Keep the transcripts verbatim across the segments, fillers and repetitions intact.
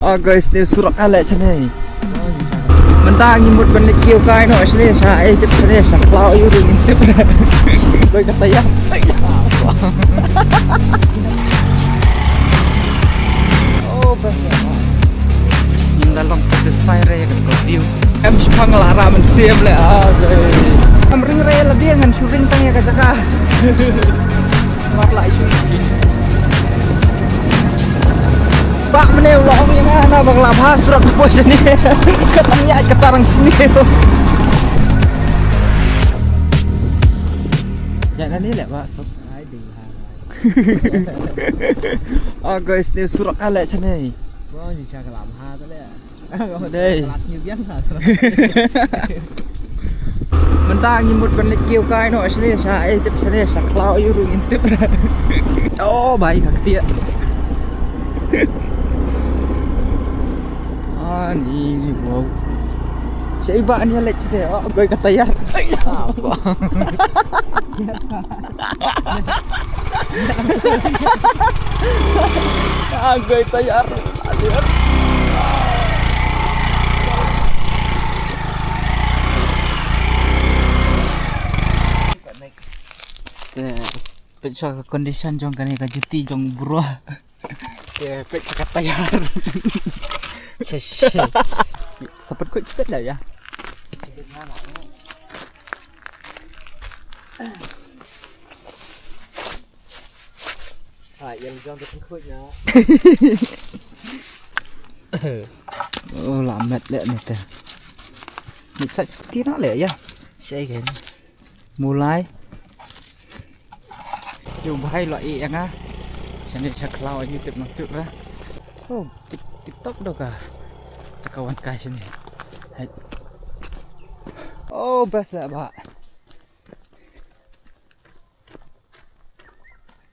Oh guys, te surok ale chane. Mynta ngi mut ban leit kiew kai noh shane sha, eh, tip shane sha khlaw ïu ring tip. Doi kata ïa. Oh, best. Ngim da long satisfy re ïa ka view. Em shipang la ra mynsiem le, ah, guys. Em ring re la dia ngan shu ring tang ïa ka jaka. Mat la issue. Ba mane u long ïa nga na ba la bha surok poi shane. Ka tang ïa ka tarang sini. Ïa na ni le ba sok. Ai ding ha. Ah guys, ni surok ale chane. Ba ni cha ka la bha ta le. Dei. Kelas ni biang sa. Mynta ngi mut ban leit kiew kai noh shane sha, eh, tip shane sha khlaw ïu ring tip. Oh bai ka ktieh. Ani ni wow. Sha iba ni leit te. Oh goi ka tayar. Ah goi tayar. Te peit sha ka condition jong kane ka juti jong bro. Te peit sha ka tayar. Che che. Sa peit khuid peit la ïa. Ha ïa jong te khuid na. Oh la met le ne te. Ni sa scooty na le ïa. Sei ke. Mulai. Ïu bhai lo i ïa nga. Shane sha khlaw ïu tip nang tip ra. Oh, tip tip top do ka. Chaka wan kai shane. Hai. Oh, best la ba.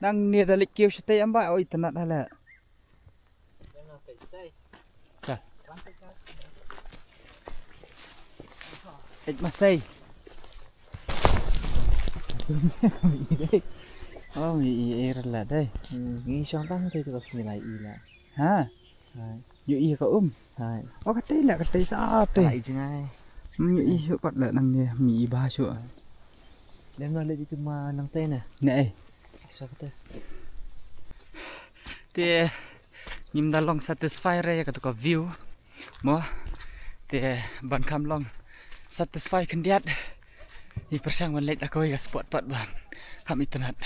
Nang ni da leit kiew shatei am ba oi tnat hala. Ka. Et masai. Oh, mi i er la dai. Hmm, ngi shong tang te ko sni lai i la. Ha? Hai. Yu i ka um. Hai. Oh, ka tei la, ka tei sa tei. Lai jingai. Hmm, yu i shu pat la nang ne, mi i ba shu. Dem na le di tu ma nang tei na. Ne ai. Sa ka tei. Te ngim da long satisfy re ïa katu ka view mo. Te ban kham long satisfy khyndiat, i pyrshang ban leit la kawei ka spot pat ban kham itynnat.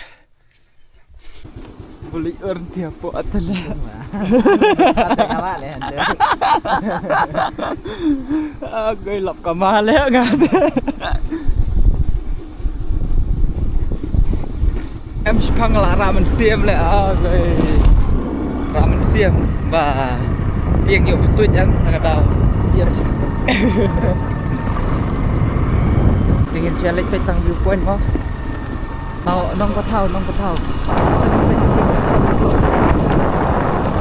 Buli ur dia po atale. Agoi lap ka ma le nga. Em shipang la ra mynsiem le, ah, bai. Ra mynsiem ba tieng ïoh btut em, ta ka daw. Ïa shi. Tieng ïa shi lek peit tang viewpoint mo. Tau, nong pathaw, nong pathaw.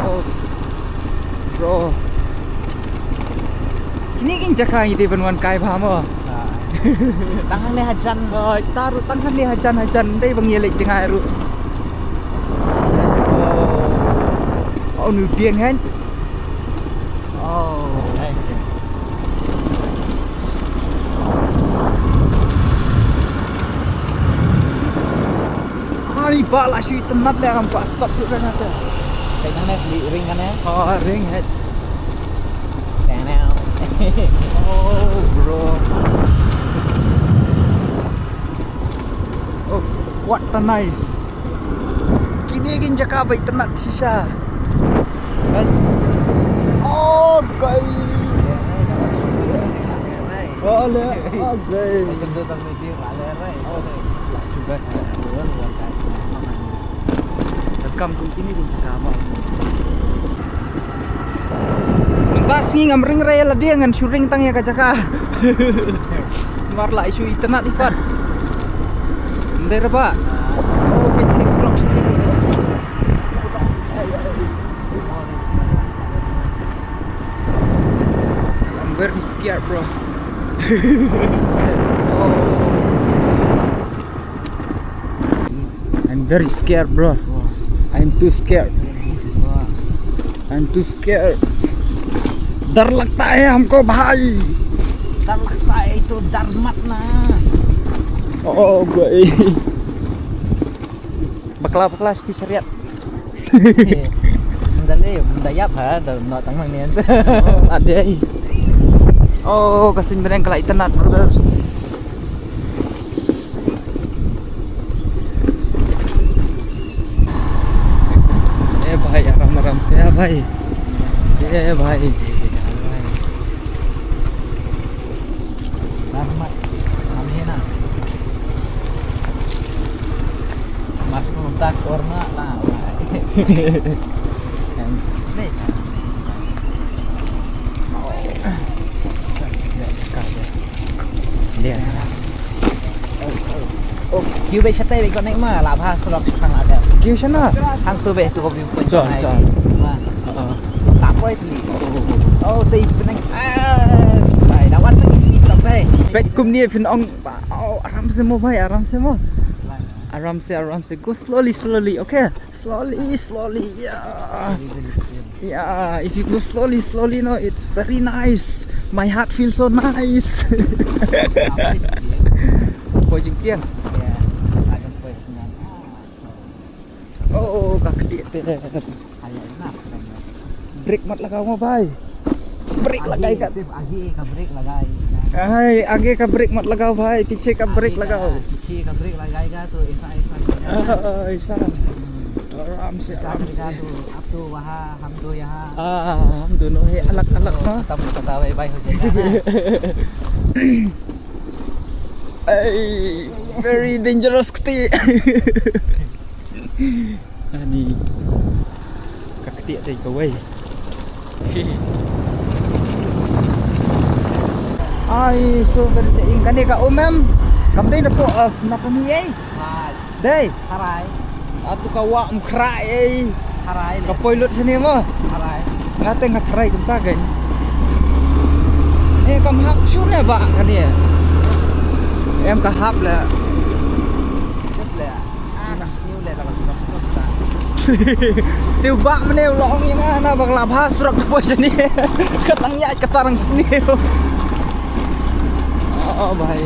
Oh. Bro. Kine ki jaka ngi dei ban wan kai bha mo. Tang hangne hajan. Oh, ta ruh tang hangne hajan, hajan dei ban ïaleit jngai ruh. Oh. Oh, nu biang han. Oh. Ani ba la shu itynnat le kam pa stop shu kan ata. Kai nang ne sli ring kan ne? Oh, ring het. Tang ne. Oh, bro. Oh, what a nice. Kine kin jaka ba itynnat shisha. Oh, guys. Oh, le. Oh, guys. Kam kum kini din jaka ma. Nang bar sngi ngam ring re la dia ngan shu ring tang ïa ka jaka. Mar la shu itynnat i pat. Ndai ra ba. Oh, peit shrong. I'm very scared, bro. I'm very scared, bro. I'm too scared. I'm too scared. डर लगता है हमको भाई। डर लगता है तो डर मत ना। Oh, भाई. Bakla, bakla, siti syariat. Mendale, mendayap ha, dah nak tang mang ni. Ada. Oh, kasih bereng kelak internet, brothers. ए भाई, आराम आराम से आ भाई। ए भाई। Rahmat, amin ah. Mas nuntak korma lah. Em, ni. Oh. Dia. Oh, kiu be shatai be konek ma la bha surok hang ada. Kiu shana? Hang tu be tu ko bi pun. Chon, chon. Ma. Heeh. Tak poi tu. Oh, tei penang. Ah, bai, lawan lagi sini tak bai. Pek kum ni phin ong. Oh, aram se mo bhai, aram se mo. Aram se, aram se. Go slowly, slowly, okay? Slowly, slowly. Yeah. Yeah, if you go slowly, slowly, no, it's very nice. My heart feels so nice. Poi jingkieng. Oh, ka kti te. Brake mat lagao mo bhai. Brake lagai ka. Age ka brake lagai. Ai, age ka brake mat lagao bhai, piche ka brake lagao. Piche ka brake lagai ka to aisa aisa. Ah, aisa. Aram se, aram se. Ab to waha hum do yaha. Ah, hum dono hai alag alag na. Khatam, khatam, bye bye ho jayega. Ai, very dangerous kti. Ani ka kti te kawei. Ai, so very ing kane ka um em. Kam dei na po as na pani ei. Dei. Harai. Atu ka wah mkhrai ei. Harai. Ka poi lut sini mo. Harai. Nga te nga tharai kumta kan. Eh, kam hap shu ne ba kane. Em ka hap le. Te u bah mane u long ïa nga na ba ka la bha surok te poi shane. Ka tang ïaid ka tarang sniew. Oh, bhai.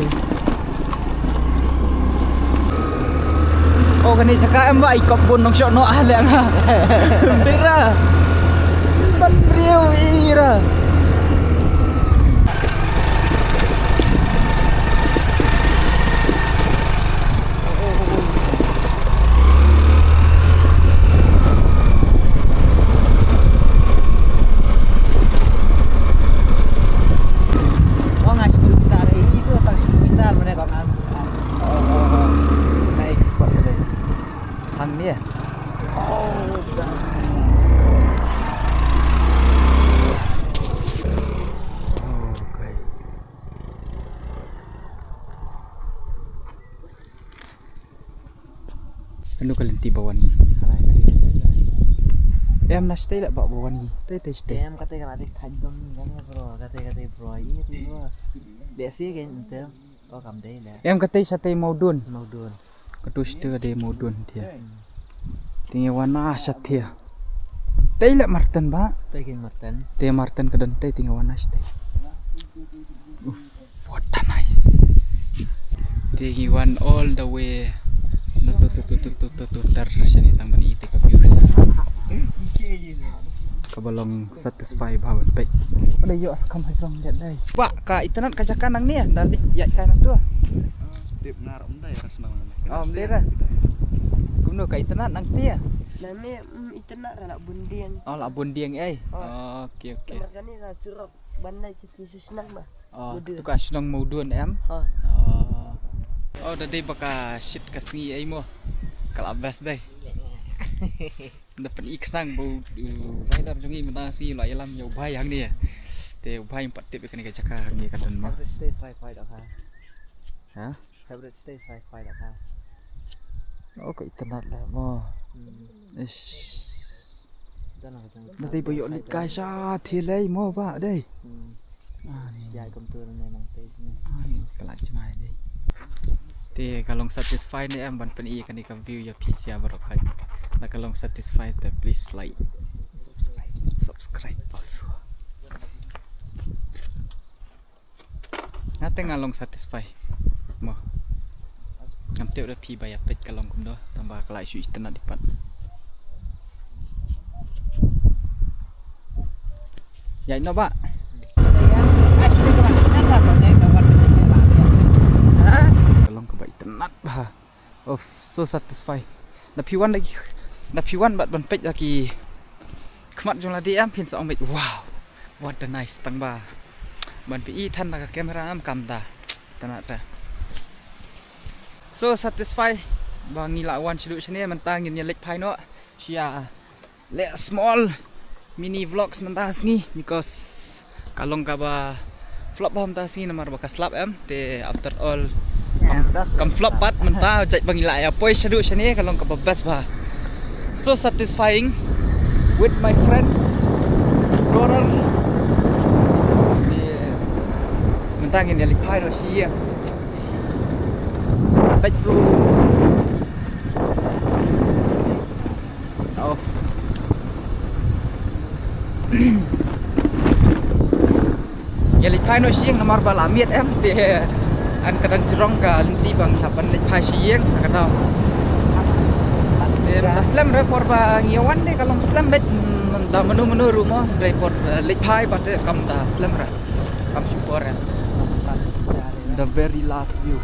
Oh, kane jaka em ba i kop bun nong shok noh ah leng ha. Bira. Ban briew ira. Oh, nga sepuluh meter. Ini tu setengah sepuluh meter mana kau kan? Oh, oh, oh. Naik spot tu. Hang ni eh. Oh, dah. Oh, okay. Anu ka lynti ba wan ngi. Em na shtei la ba ba wan ngi. Tei tei shtei. Em kata ka la dei thaj dom ni kan bro. Kata kata bro. Iya tu bro. Dei si kan ente. Oh kam dei la. Em kata shatei Maudun. Maudun. Katu shtei ka dei Maudun dia. Tingi wana shatia. Tei la Martin ba. Tei kin Martin. Tei Martin ka don tei tingi wana shtei. Uff. What a nice. Te ngi wan all the way na tu tu tu tu tu tu tu tar shane tang ban ïohi te ka views. Kaba long satisfy bha ban peit. Ule ïoh kam hai jong ïa dei. Ba ka internet ka jaka nang ne da ïa ka nang tu. Tip nar um dei ras nang. Am dei ra. Kumno ka internet nang te. Nang ne internet la bun dieng. Oh la bun dieng ei. Okay okay. Mar kane la surok ban nai. Ti shishnong ba. Oh, tu ka shnong Maudun em? Ha. Oh. Oh, da dei ba ka shit ka sngi ei mo. Ka la best dei. Da pyn-i khnang ba u rider jong ngi mynta sngi la ïalam ïa u bhai hangne. Te u bhai pat tip ïa kane ka jaka hangne ka don mo. Favorite state five five da ka. Ha? Favorite state five five da ka. Oh, ka internet la mo. Ish. Na dei ba ïoh lit kai sha thie lei mo ba dei. Ai. Ai, ka la jngai dei. Te ka long satisfy ne em ban pyn-i kane ka view ïa phi sha baroh hai. Na ka long satisfy te please like. Subscribe. Subscribe also. Nga te nga long satisfy. Mo. Ngam tip da phi ba ïa peit ka long kumno, tang ba ka la shu itynnad pat. Ïa no ba. Ka long kaba itynnad ba. Oh, so satisfy. Da phi wan da ki, da phi wan bad ban peit da ki khmat jong lade em, phin sa ong beit, wow, what a nice, tang ba ban peit than da ka camera em kam da. Tana ta. So satisfy ba ngi la wan shaduh shane, mynta ngin ïa leit phai noh. Sha leh small mini vlogs mynta sngi because ka long kaba flop ba mynta sngi namar ba ka slap em, te after all kam, kam flop pat mynta, jait ba ngi la ïa poi shaduh shane ka long kaba best ba. So satisfying with my friend brother. Te mynta ngin ïa leit phai noh shi ïing. Bad bro. Oh. Ïa leit phai noh shi ïing namar ba la miet em, te an ka dang jrong ka lynti ba ngi hap ban leit phai shi ïing ka daw. Te da slem re por ba ngi wan te ka long slem bad, mm, da mano mano ruh mo re por, eh, leit phai ba te kam da slem re. Kam shu por re. The very last view.